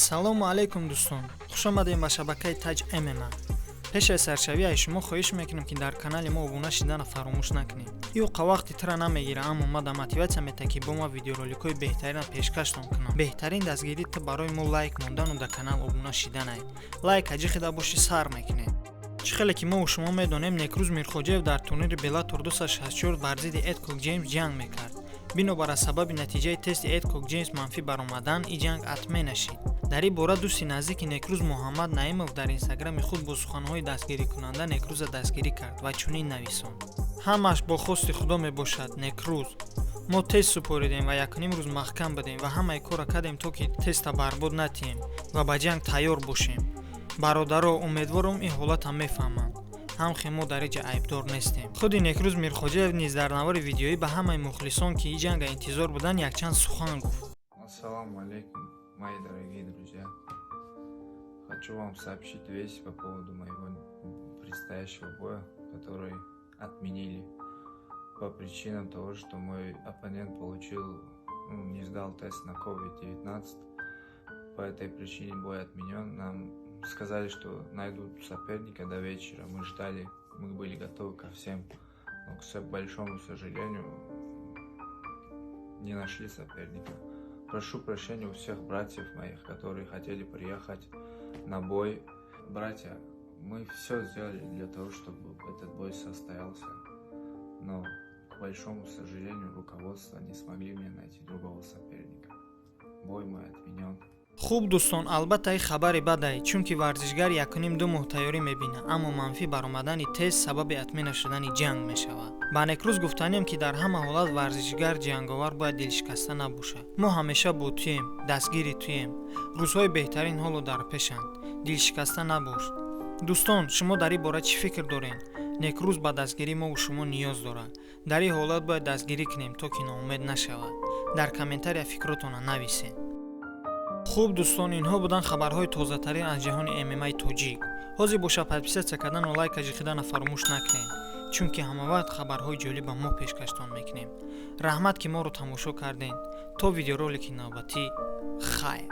Ассалому алайкум, дӯстон! Хушомадем ба шабакаи Таҷ ММА. Пеш аз саршавӣ аз шумо хоҳиш мекунем, ки дар канали мо обуна шидана фаромӯш накунед. Ю қа вақти тира намегира, аммо ма да мотиватсия мета, ки бо ма видеороликҳои беҳтарина пешкаштон кунам. Беҳтарин дастгирӣ ту барои мо лайк мондану дар канал обуна шиданай. Лайк аҷихида бошӣ, сар мекунем. Чӣ хеле ки мову шумо медонем, Некрӯз Мирхоҷаев дар турнири Беллатор 264 бар зидди Эдкок Ҷеймс ҷанг мекард. Бинобар аз сабаби натиҷаи тести Эдкок Ҷеймс манфӣ баромадан, ин ҷанг отмена шид. Дар ин бора дӯсти наздики Некрӯз, Муҳаммад Наимов, дар инстаграми худ бо суханҳои дастгирикунанда Некрӯза дастгирӣ кард ва чунин нависонд: «Ҳамааш бо хости Худо мебошад, Некрӯз. Мо тест супоридем ва якним рӯз маҳкам будем ва ҳамаи корро кардем, то ки теста барбод натиҳем ва ба ҷанг тайёр бошем. Бародаро, умедворам, ин ҳолатам мефаҳманд ҳамхе, мо дар иҷа айбдор нестем». Худи Некрӯз Мирхоҷаев низ дар навори видеоӣ ба ҳамаи мухлисон, ки ин ҷанга интизор буданд, якчанд сухан гуфт. Ассаламу алейкум, мои дорогие друзья. Хочу вам сообщить весть по поводу моего предстоящего боя, который отменили по причинам того, что мой оппонент получил, ну, не сдал тест на COVID-19. По этой причине бой отменен. Нам сказали, что найдут соперника до вечера. Мы ждали, мы были готовы ко всем. Но, к большому сожалению, не нашли соперника. Прошу прощения у всех братьев моих, которые хотели приехать на бой. Братья, мы все сделали для того, чтобы этот бой состоялся. Но, к большому сожалению, руководство не смогли мне найти другого соперника. Бой мой отменен. Хуб, дӯстон, албатта, ин хабари бадае, чунки варзишгар 1,5-2 моҳ тайёрӣ мебинад, аммо манфӣ баромадани тест сабаби отмена шудани ҷанг мешавад. Ба Некрӯз гуфтанем, ки дар ҳама ҳолат варзишгар ҷанговар бояд дилшикаста набошад. Мо ҳамеша бо туем, дастгири туем. Рӯзҳои беҳтарин ҳоло дар пешанд, дилшикаста набош. Дӯстон, шумо дар ин бора чӣ фикр доред? Некрӯз ба дастгирии мову шумо ниёз дорад. Дар ин ҳолат бояд дастгирӣ кунем, то ки ноумед нашавад. Дар комментария фикротонро нависед. Хуб, дӯстон, инҳо буданд хабарҳои тозатарин аз ҷаҳони ММАи тоҷик. Ҳозир боша, подписаться кардану лайка ҷиқидана фаромӯш накунед, чунки ҳамавақт хабарҳои ҷолиба мо пешкаштон мекунем. Раҳмат, ки моро тамошо кардем. То видеоролики навбатӣ, хайр.